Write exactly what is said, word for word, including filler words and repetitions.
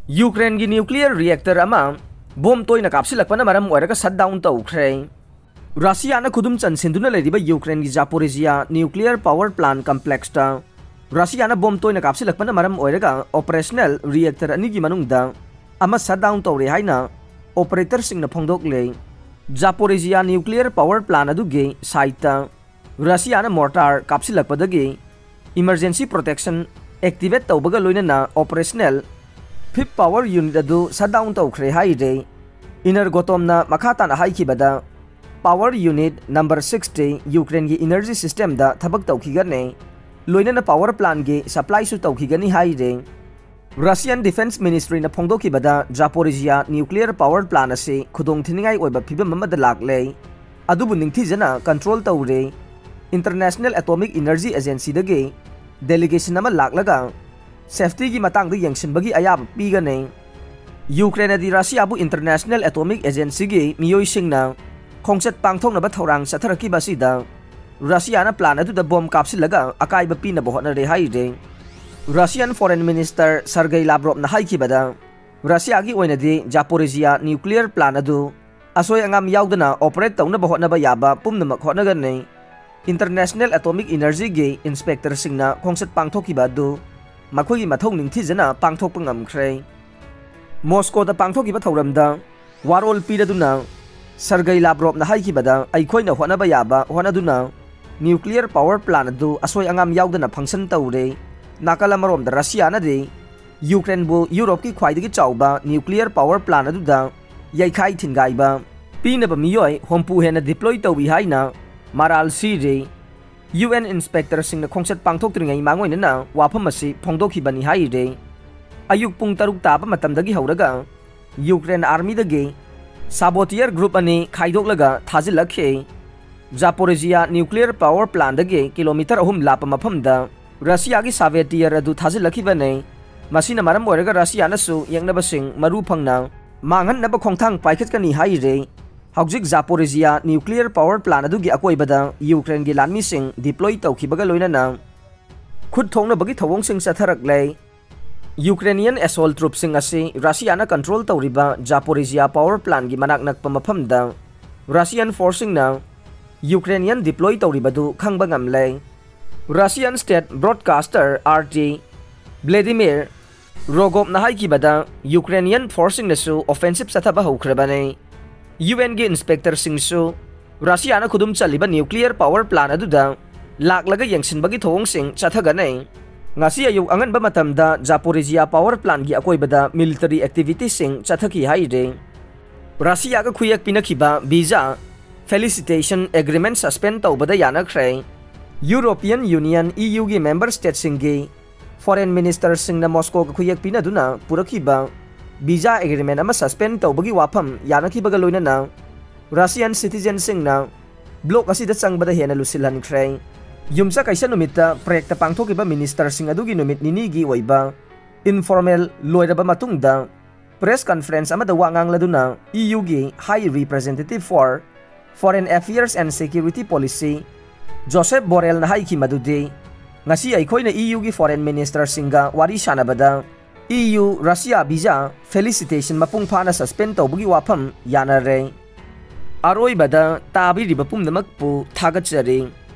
ꯌꯨꯀ꯭ꯔꯦꯟꯒꯤ nuclear reactor ꯑꯃ bomb ꯇꯣꯏꯅ ꯀꯥꯞꯁꯤꯜꯂꯛꯄꯅ ꯃꯔꯝ ꯑꯣꯏꯔꯒ shutdown ꯇꯧꯈ꯭ꯔꯦ꯫ ꯔꯁꯤꯌꯥꯅ ꯈꯨꯗꯨꯝ ꯆꯟꯁꯤꯟꯗꯨꯅ ꯂꯩꯔꯤꯕ ꯌꯨꯀ꯭ꯔꯦꯟꯒꯤ Zaporizhzhia nuclear power plant complexꯇ ꯔꯁꯤꯌꯥꯅ ꯕꯣꯝ ꯇꯣꯏꯅ ꯀꯥꯞꯁꯤꯜꯂꯛꯄꯅ ꯃꯔꯝ ꯑꯣꯏꯔꯒ operational reactor ꯑꯅꯤꯒꯤ ꯃꯅꯨꯡꯗ ꯑꯃ shutdown ꯇꯧꯔꯦ ꯍꯥꯏꯅ operatorꯁꯤꯡꯅ ꯐꯣꯡꯗꯣꯛꯂꯦ꯫ Zaporizhzhia nuclear power plant ꯑꯗꯨꯒꯤ siteꯇ ꯔꯁꯤꯌꯥꯅ mortar ꯀꯥꯞꯁꯤꯜꯂꯛꯄꯗꯒꯤ emergency protection activate ꯇꯧꯕꯒ ꯂꯣꯏꯅꯅ operational fifth power unit ꯑꯗꯨ shutdown ꯇꯧꯈ꯭ꯔꯦ ꯍꯥꯏꯔꯦ꯫ ꯏꯅꯔꯒꯣꯇꯣꯝꯅ ꯃꯈꯥ ꯇꯥꯅ ꯍꯥꯏꯈꯤꯕꯗ, power unit number sixꯇꯤ ꯌꯨꯀ꯭ꯔꯦꯟꯒꯤ energy systemꯗ ꯊꯕꯛ ꯇꯧꯈꯤꯒꯅꯤ, ꯂꯣꯏꯅꯅ power plantꯀꯤ supplyꯁꯨ ꯇꯧꯈꯤꯒꯅꯤ ꯍꯥꯏꯔꯦ꯫ Russian Defense Ministryꯅ ꯐꯣꯡꯗꯣꯛꯈꯤꯕꯗ, Zaporizhzhia nuclear power plant ꯑꯁꯤ ꯈꯨꯗꯣꯡꯊꯤꯅꯤꯡꯉꯥꯏ ꯑꯣꯏꯕ ꯐꯤꯕꯝ ꯑꯃꯗ ꯂꯥꯛꯂꯦ, ꯑꯗꯨꯕꯨ ꯅꯤꯡꯊꯤꯖꯅ control ꯇꯧꯔꯦ꯫ International Atomic Energy Agencyꯗꯒꯤ delegation ꯑꯃ ꯂꯥꯛꯂꯒ safetyꯒꯤ ꯃꯇꯥꯡꯗ ꯌꯦꯡꯁꯤꯟꯕꯒꯤ ꯑꯌꯥꯕ ꯄꯤꯒꯅꯤ꯫ ꯌꯨꯀ꯭ꯔꯦꯟꯅꯗꯤ ꯔꯁꯤꯌꯥꯕꯨ International Atomic Agencyꯒꯤ ꯃꯤꯑꯣꯏꯁꯤꯡꯅ ꯈꯣꯡꯆꯠ ꯄꯥꯡꯊꯣꯛꯅꯕ ꯊꯧꯔꯥꯡ ꯆꯠꯊꯔꯛꯈꯤꯕ ꯑꯁꯤꯗ ꯔꯁꯤꯌꯥꯅ plant ꯑꯗꯨꯗ ꯕꯣꯝ ꯀꯥꯞꯁꯤꯜꯂꯒ ꯑꯀꯥꯏꯕ ꯄꯤꯅꯕ ꯍꯣꯠꯅꯔꯦ ꯍꯥꯏꯔꯦ꯫ Russian Foreign Minister Sergei Lavrovꯅ ꯍꯥꯏꯈꯤꯕꯗ, ꯔꯁꯤꯌꯥꯒꯤ ꯑꯣꯏꯅꯗꯤ Zaporizhzhia nuclear plant ꯑꯗꯨ ꯑꯁꯣꯏ ꯑꯉꯥꯝ ꯌꯥꯎꯗꯅ operate ꯇꯧꯅꯕ ꯍꯣꯠꯅꯕ ꯌꯥꯕ ꯄꯨꯝꯅꯃꯛ ꯍꯣꯠꯅꯒꯅꯤ꯫ International Atomic Energyꯒꯤ inspectorꯁꯤꯡꯅ ꯈꯣꯡꯆꯠ ꯄꯥꯡꯊꯣꯛꯈꯤꯕ ꯑꯗꯨ ꯃꯈꯣꯏꯒꯤ ꯃꯊꯧ ꯅꯤꯡꯊꯤꯖꯅ ꯄꯥꯡꯊꯣꯛꯄ ꯉꯝꯈ꯭ꯔꯦ꯫ ꯃꯣꯁꯀꯣꯗ ꯄꯥꯡꯊꯣꯛꯈꯤꯕ ꯊꯧꯔꯝꯗ ꯋꯥꯔꯣꯜ ꯄꯤꯔꯗꯨꯅ Sergei Lavrovꯅ ꯍꯥꯏꯈꯤꯕꯗ, ꯑꯩꯈꯣꯏꯅ ꯍꯣꯠꯅꯕ ꯌꯥꯕ ꯍꯣꯠꯅꯗꯨꯅ nuclear power plant ꯑꯗꯨ ꯑꯁꯣꯏ ꯑꯉꯥꯝ ꯌꯥꯎꯗꯅ function ꯇꯧꯔꯦ꯫ ꯅꯥꯀꯜ ꯑꯃꯔꯣꯝꯗ ꯔꯁꯤꯌꯥꯅꯗꯤ ꯌꯨꯀ꯭ꯔꯦꯟꯕꯨ ꯌꯨꯔꯣꯞꯀꯤ ꯈ꯭ꯋꯥꯏꯗꯒꯤ ꯆꯥꯎꯕ nuclear power plant ꯑꯗꯨꯗ ꯌꯩꯈꯥꯏ ꯊꯤꯟꯒꯥꯏꯕ ꯄꯤꯅꯕ ꯃꯤꯑꯣꯏ ꯍꯨꯝꯐꯨ ꯍꯦꯟꯅ deploy ꯇꯧꯏ ꯍꯥꯏꯅ ꯃꯔꯥꯜ ꯁꯤꯔꯦ꯫ UN inspectorꯁꯤꯡꯅ ꯈꯣꯡꯆꯠ ꯄꯥꯡꯊꯣꯛꯇ꯭ꯔꯤꯉꯩ ꯃꯥꯡꯑꯣꯏꯅꯅ ꯋꯥꯐꯝ ꯑꯁꯤ ꯐꯣꯡꯗꯣꯛꯈꯤꯕꯅꯤ ꯍꯥꯏꯔꯦ꯫ ꯑꯌꯨꯛ ꯄꯨꯡ ꯇꯔꯨꯛ ꯇꯥꯕ ꯃꯇꯝꯗꯒꯤ ꯍꯧꯔꯒ ꯌꯨꯀ꯭ꯔꯦꯟ armyꯗꯒꯤ saboteur group ꯑꯅꯤ ꯈꯥꯏꯗꯣꯛꯂꯒ ꯊꯥꯖꯤꯜꯂꯛꯈꯤ꯫ Zaporizhzhia nuclear power plantꯗꯒꯤ kilometre ꯑꯍꯨꯝ ꯂꯥꯞꯄ ꯃꯐꯝꯗ ꯔꯁꯤꯌꯥꯒꯤ saboteur ꯑꯗꯨ ꯊꯥꯖꯤꯜꯂꯛꯈꯤꯕꯅꯤ꯫ ꯃꯁꯤꯅ ꯃꯔꯝ ꯑꯣꯏꯔꯒ ꯔꯁꯤꯌꯥꯅꯁꯨ ꯌꯦꯛꯅꯕꯁꯤꯡ ꯃꯔꯨ ꯐꯪꯅ ꯃꯥꯡꯍꯟꯅꯕ ꯈꯣꯡꯊꯥꯡ ꯄꯥꯏꯈꯠꯀꯅꯤ ꯍꯥꯏꯔꯦ꯫ ꯍꯧꯖꯤꯛ Zaporizhzhia nuclear power plant ꯑꯗꯨꯒꯤ ꯑꯀꯣꯏꯕꯗ ꯌꯨꯀ꯭ꯔꯦꯟꯒꯤ ꯂꯥꯟꯃꯤꯁꯤꯡ deploy ꯇꯧꯈꯤꯕꯒ ꯂꯣꯏꯅꯅ ꯈꯨꯠ ꯊꯣꯛꯅꯕꯒꯤ ꯊꯧꯑꯣꯡꯁꯤꯡ ꯆꯠꯊꯔꯛꯂꯦ꯫ Ukrainian assault troops ꯁꯤꯡ ꯑꯁꯤ ꯔꯁꯤꯌꯥꯅ control ꯇꯧꯔꯤꯕ Zaporizhia power plant ꯒꯤ ꯃꯅꯥꯛ ꯅꯛꯄ ꯃꯐꯝꯗ Russian force ꯁꯤꯡꯅ Ukrainian deploy ꯇꯧꯔꯤꯕꯗꯨ ꯈꯪꯕ ꯉꯝꯂꯦ꯫ Russian state broadcaster R T Vladimir Rogov ꯅ ꯍꯥꯏꯈꯤꯕꯗ, Ukrainian force ꯁꯤꯡꯅꯁꯨ offensive ꯆꯠꯊꯕ ꯍꯧꯈ꯭ꯔꯕꯅꯤ꯫ U N ꯒꯤ inspector ꯁꯤꯡꯁꯨ ꯔꯁꯤꯌꯥꯅ ꯈꯨꯗꯨꯝ ꯆꯜꯂꯤꯕ nuclear power plant ꯑꯗꯨꯗ ꯂꯥꯛꯂꯒ ꯌꯦꯡꯁꯤꯟꯕꯒꯤ ꯊꯧꯑꯣꯡꯁꯤꯡ ꯆꯠꯊꯒꯅꯤ꯫ ꯉꯁꯤ ꯑꯌꯨꯛ ꯑꯉꯟꯕ ꯃꯇꯝꯗ Zaporizhia power plant ꯒꯤ ꯑꯀꯣꯏꯕꯗ military activity ꯁꯤꯡ ꯆꯠꯊꯈꯤ ꯍꯥꯏꯔꯤ꯫ ꯔꯁꯤꯌꯥꯒ ꯈꯨꯌꯦꯛ ꯄꯤꯅꯈꯤꯕ visa facilitation agreement suspend ꯇꯧꯕꯗ ꯌꯥꯅꯈ꯭ꯔꯦ꯫ European Union, E U ꯒꯤ member state ꯁꯤꯡꯒꯤ foreign minister ꯁꯤꯡꯅ Moscow ꯒ ꯈꯨꯌꯦꯛ ꯄꯤꯅꯗꯨꯅ ꯄꯨꯔꯛꯈꯤꯕ visa agreement ꯑꯃ suspend ꯇꯧꯕꯒꯤ ꯋꯥꯐꯝ ꯌꯥꯅꯈꯤꯕꯒ ꯂꯣꯏꯅꯅ Russian citizen ꯁꯤꯡꯅ bloc ꯑꯁꯤꯗ ꯆꯪꯕꯗ ꯍꯦꯟꯅ ꯂꯨꯁꯤꯜꯍꯟꯈ꯭ꯔꯦ꯫ ꯌꯨꯝꯁꯀꯩꯁ ꯅꯨꯃꯤꯠꯇ Prague ꯇ ꯄꯥꯡꯊꯣꯛꯈꯤꯕ minister ꯁꯤꯡ ꯑꯗꯨꯒꯤ ꯅꯨꯃꯤꯠ ꯅꯤꯅꯤꯒꯤ ꯑꯣꯏꯕ informal ꯂꯣꯏꯔꯕ ꯃꯇꯨꯡꯗ press conference ꯑꯃꯗ ꯋꯥ ꯉꯥꯡꯂꯗꯨꯅ E U ꯒꯤ High Representative for Foreign Affairs and Security Policy Josep Borrell ꯅ ꯍꯥꯏꯈꯤ ꯃꯗꯨꯗꯤ, "ꯉꯁꯤ ꯑꯩꯈꯣꯏꯅ E U ꯒꯤ foreign minister ꯁꯤꯡꯒ ꯋꯥꯔꯤ ꯁꯥꯟꯅꯕꯗ E U Russia visa facilitation ꯃꯄꯨꯡ ꯐꯥꯅ suspend ꯇꯧꯕꯒꯤ ꯋꯥꯐꯝ ꯌꯥꯅꯔꯦ꯫ ꯑꯔꯣꯏꯕꯗ ꯇꯥꯕꯤꯔꯤꯕ ꯄꯨꯝꯅꯃꯛꯄꯨ ꯊꯥꯒꯠꯆꯔꯤ"꯫